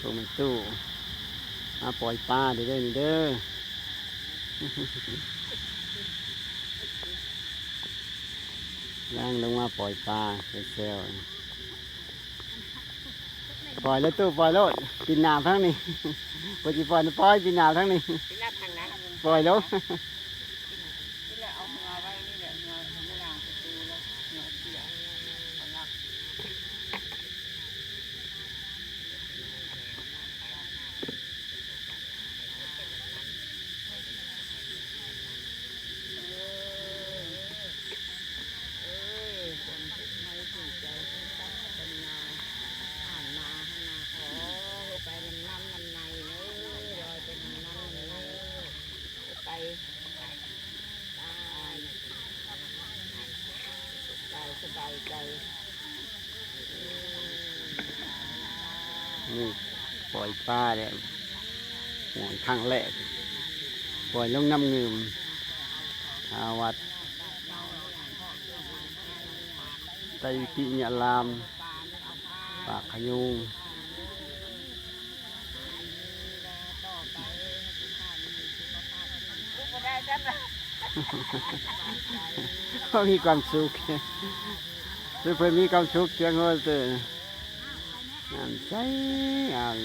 ໂອ້ ແມ່ຕູ້ ມາປ່ອຍປາເດີ ເດີນີ້ເດີ ກຳລັງລົງມາປ່ອຍປາ ໄປແຊວ ປ່ອຍເລີຍຕູ້ ປ່ອຍໂລດ ປິ່ນໜ້າທາງນີ້ ບໍ່ຊິປ່ອຍນະ ປ່ອຍປິ່ນໜ້າທາງນີ້ ປີນໜ້າທາງນັ້ນ ປ່ອຍໂລດ ນີ້ແຫຼະ ເອົາເຮືອໄວ້ນີ້ແຫຼະ ເຮືອ ເຮືອລ້າງປະຕູແລ້ວ ເຮືອເສຍ ເອົາຫຼັກ ເອີຍ ເອີຍ ຄວາມທຸກໄພຖືກໃຈ ຄວາມຕັກຄວາມຍາ ຜ່ານມາຫັ້ນນະ ຂໍໃຫ້ໄປນຳນ້ຳນຳໃນເດີ ລອຍໄປນຳນ້ຳນຳໃນ ໃຫ້ໄປ ກາຍສະບາຍໃຈ ອືມ ນີ້ປ່ອຍປາແລ້ວ ໂອ້ຍ ຄັ້ງແລກ ປ່ອຍລົງນ້ຳງື່ມ ຫາວັດໄຕປິຍະລາມ ປາກຂະຍູງ. ມີຄວາມສຸກ ຄືເພິ່ນມີຄວາມສຸກ ສຽງຫົວເຕີ ນ້ຳໃສອາບ